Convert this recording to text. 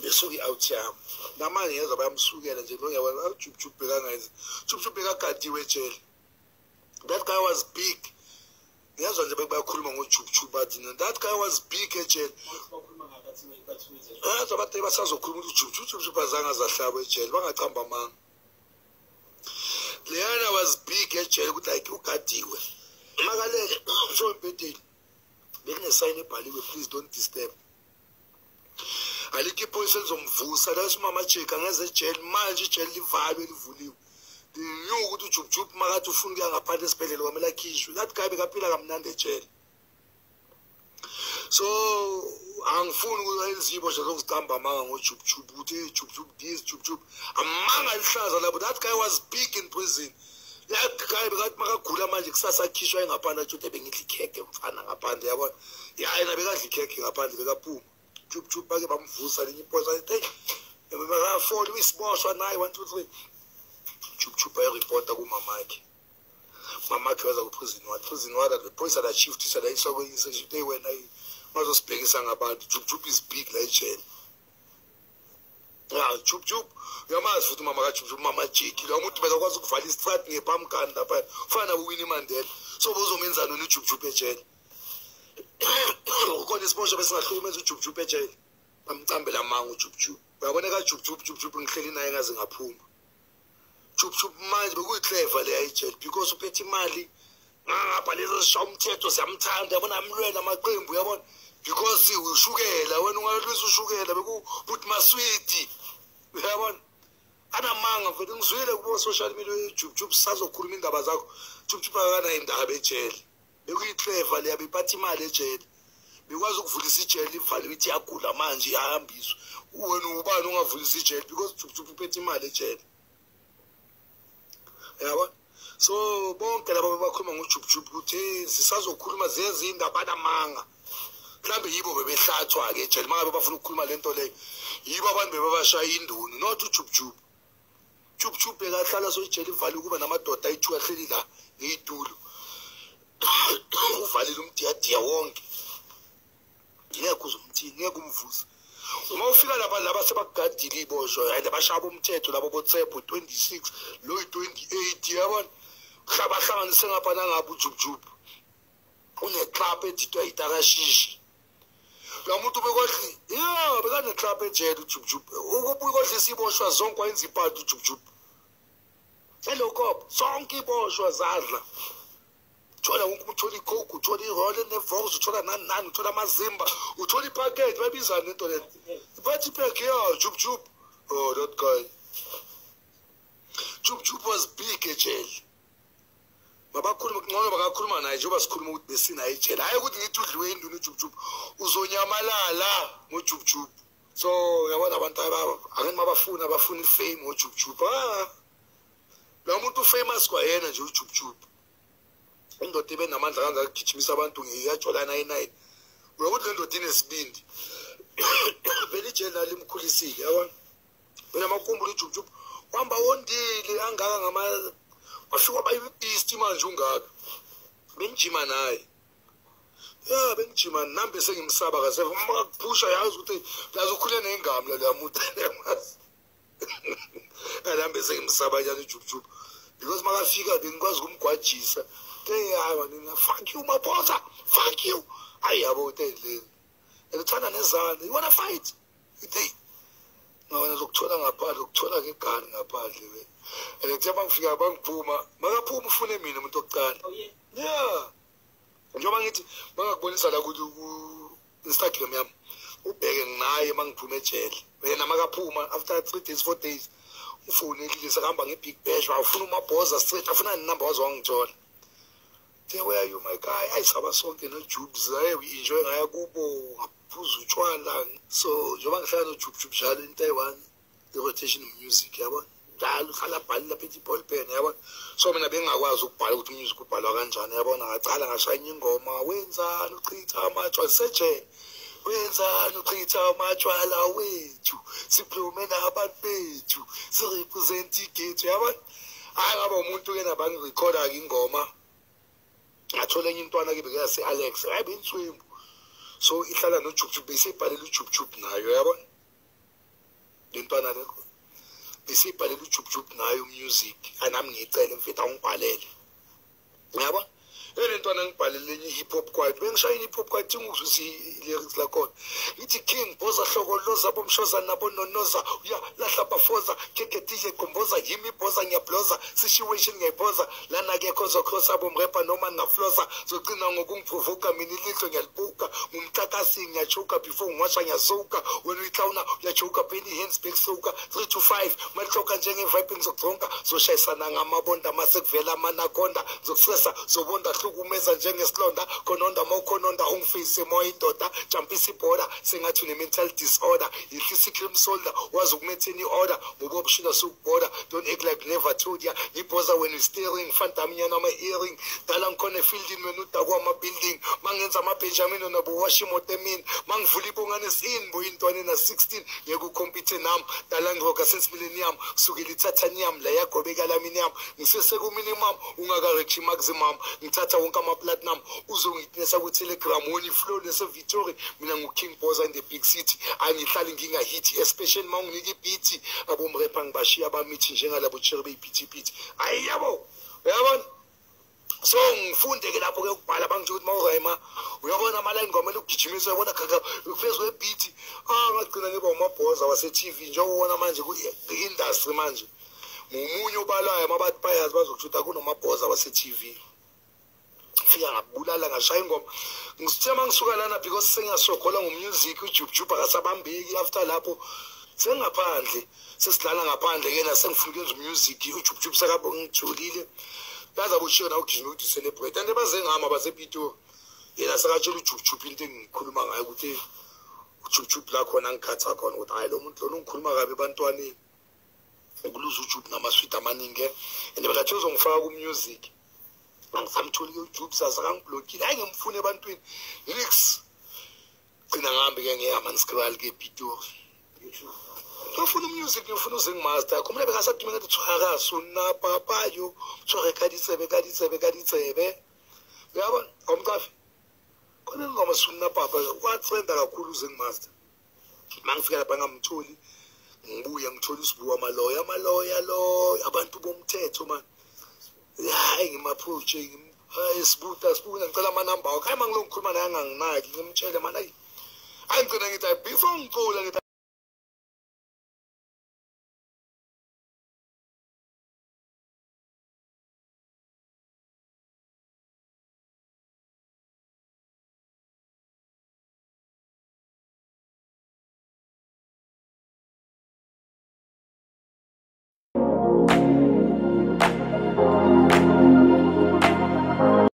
Besuka i-out yami namanje ngezwa bayamsukela nje lo, ngiyabona uJubjub bekangayenzi. Jubjub bekagadiwe ejele. That guy was big. Ngiyazwa nje bayakhuluma ngoJubjub, bathi that guy was big ejele. Yazi abantu basazokhuluma ukuthi uJubjub, uJubjub azange azahlaba ejele, bangacamba amanga. Leyana was big ejele, ukuthi like ugadiwe makalele so embhedeni bekunesayini ebhaliwe, "Please don't disturb." Alikho iphoyisa elizomvusa la. Umama Jake angeze ejele manje, ijele livalwe livuliwe. Knew ukuthi uJubjub makathi ufuna ukuya ngaphandle esibhedlela kwamele akhishwe. That guy bekaphila kamnandi ejele. So angifuni ukwenza iboshwa zokuzicamba amanga ngoJubjub, ukuthi hey, Jubjub this, Jubjub, amanga lihlaza lapho. That guy was big in prison. That guy bekathi makagula manje kusasa akhishwa engaphandle, atsho ukuthi bengidla ikhekhe mfana ngaphandle, yabona. Ya, yena bekadla ikhekhe ngaphandle, bekaphuma. Jubjub bake bamvusa linye iphoyisa, hey, makafoli uyisiboshwa naye, 1 2 3. Jubjub ayiripota kumamakhe, mamakhe waza ku-prison ward, prison ward iphoyisa la-shiftisa layiswa kwenye section. Hey wena, bazosibhekisa ngabantu. Jubjub is big la ejele. Ya, Jubjub uyamazi futhi umama kaJubjub, umama Jiki. Lo muntu bekakwazi ukuvala isitrati ngepamkani lapha, ufana nabo Winnie Mandela. So bozomenzani wena uJubjub ejele? Ukhona isiboshwa besingahlukumeza uJubjub ejele, bamcambela amanga uJubjub. Uyabona kaJubjub, Jubjub ngihleli naye ngaze ngaphuma. Jubjub manje bekuyi-clever leya ejele because uphethe imali ngapha, lezi zishaya umthetho siyamthanda, yabona, amlwela amaqembu, yabona, because ushukela wena ungalwisa ushukela bekubuthi maswidi, uyabona, anamanga mfethu. Ngizwile kubo social media, Jubjub sazokhuluma indaba zakho. Jubjub akanayo indaba ejele. Bekuyi-clever leya, bephatha imali ejele, bekwazi ukuvulisa ijele ivaliwe, ithi iyagula manje iyahambiswa. Wena ubani ungavulisa ijele? Because Jubjub uphethe imali ejele, yabo. So bonke laba bakhuluma ngoJubjub ukuthi hey, sisazokhuluma ziyeza indaba, banamanga. Mhlawumbe yibo bebehlathwa-ke ejele uma ngabe bafuna ukukhuluma le nto leyo. Yibo abantu bebebashaya indunu, not uJubjub. Jubjub bekahlala soyijele ivaliwe, kuba namadoda ayi-two ahleli la ngey'tulo, uvalile umdiyadiya wonke, ngeke uzumthini, ngeke umvuze. Uma ufika lapha, laba sebakugadile iy'boshwa and bashaya umthetho labo boTsepho 26 lo yi-28, yabona, bahlanganise ngapha nangapha. UJubjub une-club edidwa itakashishi. Lo muntu bekodli ya, bekane-club ejele uJubjub, ukodlisa iboshwa zonke, wayenza ipati uJubjub elokop, sonke iboshwa zadla. Uthola wonke, uthola iCoke, uthola irole neVox, uthola nani nani, uthola amazimba, uthola iphakethe, babizani lento le, i-party pack ya Jubjub. Oh, that guy Jubjub was big ejele. Mabakhuluma ngcono bakakhuluma naye njengoba sikhuluma ukuthi besinaye ejele, hhayi ukuthi ngithi udliwe induna uJubjub, uzonyamalala ngoJubjub. So uyabona abantu angeni mabafuna bafuna i-fame ngoJubjub. Ah, lo muntu u-famous kwayena nje uJubjub, indoda ibe namandla kangaka, kugijimisa abantu ngiyajola 99. Uyakuthi le ndoda inesibindi phela, ijele lalimkhulisile, yabona. Phela makumbula uJubjub wahamba wondile angaka ngama wafika waba i-beast manje ungaka. Bengijima naye ya, bengijima nami, bese ngimsaba kasefa uma kuphusha, yazi ukuthi yazi ukhule nengami leya muntu yamazi. Nami bese ngimsaba njani uJubjub because makafika bengikwazi ukumgwajisa. Hey, hayi mina, fuck you Maphosa, fuck you. Ayi yabo, uthe le elithanda nezandla, you wanna fight? Ithe wena zokuthola ngaphandle, ukuthola ngegani ngaphandle we. And kuthe mangifika bangiphuma, makaphuma ufune mina umuntu okucala. Oh yeah. Yeah, njengoba ngithi bangakubonisa la ku Instagram yami, ubheke nginaye mangiphuma ejele. Wena makaphuma after 3 days, 4 days, ufonelile sekahamba nge-big bash, wafuna uMabhoza straight, afuna nenamba, waze wangithola. Say, "Where are you, my guy?" Ayisaba sonke no-Jubs, hey, we enjoy, ngaya kubo ngaphuza utshwala. So njengoba ngihlala noJubjub njalo, into eyi-one i-rotation music, yabona, njalo uhlala abhale lapha ethi i-ball pen, yabona. So mina bengingakwazi ukubhala ukuthi umusic ubhalwa kanjani, yabona. Ngacala ngashaya ingoma, wenzani uchitha amatshwala sejele, wenzani uchitha amatshwala wethu, siphume nabantu bethu, si-represent igethu, yabona. Hhayi, ngaba umuntu-ke nabangirekhoda-ke ingoma, ngathola enye intwana-ke bekuyase-Alex, hayi benswembu, so ihlala noJubjub, beseyibhalela uJubjub nayo, yabona. ntwana le besibhalela uJubjub nayo music anami ngicela mfethu awungibhalele uyabona le ntwana ngibhalele enye hip hop kwaito bengishaya hip hop kwaito ngizwisa lyrics lakhona ngithi king boza hlokoloza bomshoza nabo nonoza uya lahla bafoza keke DJ komboza yimi boza ngiyabloza situation ngiyayiphoza lana ke khozo cross abo mrepa noma ngaflosa zogcina ngokungiprovoka mina ilihlo ngiyalibuka ngumxakasi ngiyachoka before ngiwasha ngiyasoka wena uyitlawuna uyachoka penny hands back soka 3 to 5 malihloka njenge vibe ngizokudronka zoshayisana ngamabonda mase kuvela amanaconda zokusesa zobonda hlukumeza njengesilonda khononda mawukhononda ungifise moya indoda jumpisa ibhola sengathi une mental disorder yehlisa cream solder wazi ukumaintain order ngoba obushila sukubhoda don't act like never told ya ngibhoza when we steering fanta mnyana ama earring dala ngikhona efieldini wena udakwa ama building mangenza ama Benjamin nabo wash imoto emini mangivula ibongane sin boy intwana na 16 ngeke ucompete nami dala ngiroka since millennium kusukela ititanium la yagobeka aluminium ngisese ku minimum ungaka reach maximum ngithatha wonke ama platinum uzongitnesa ku Telegram woni flow lese Victory mina ngu King Boza in the big city angihlali nginga hit especially mawunginika ibeat abomrepha ngibashiya abamithi njengalabo cherry beyiphithiphithi ayi yabo uyabona so ngifunde ke lapho ke ukubhala bangitsho ukuthi mawurema uyabona ama line ngomela ukugijimisa uyabona kaka phezulu kwebeat ngagcina ngiba umabhoza wase TV njengobona manje ku industry manje ngumunye obalayo mabathi bayazi bazokushuta kunomabhoza wase TV fika ngabulala ngashaya ingoma ngisithe mangisuka lana because sengiyasogola ngomusic uJubjub akasabambeki after lapho sengaphandle sesidlala ngaphandle ke na sengifuna ukwenza music uJubjub sakabongijulile baza bushiya na ugijima ukuthi celebrate and baze ngama basePitori yena sakatshela uJubjub into engikhuluma ngayo ukuthi uJubjub la khona ngikhatha khona ukuthi hayi lo muntu lona ungikhuluma kabi ebantwaneni ukuluza uJub namaswiti amaningi and bekathi uzongifaka ku music angisamtholi ke uJub sasa kangiblokile hayi ngimfune ebantwini nix gcina ngihambe ke ngiyaManskraal ke ePitori ngifuna umusic ngifuna uZingmaster khumule bekasadume ngathi tshwara sona papayo tshware ka ditsebe ka ditsebe ka ditsebe uyabona awumcafi khona ingoma sona papa kwatrenda kakhulu uZingmaster mangifika lapha ngamtholi ngibuya ngithola usibuwa amaloya amaloya lo abantu bomthetho man hayi ngimapproach hayi sibuta sibuta ngicela amanamba wakhe hayi mangilongikhuluma naye anganginaki ngimtshele man ayi angigcina ngithi before ngicula ngithi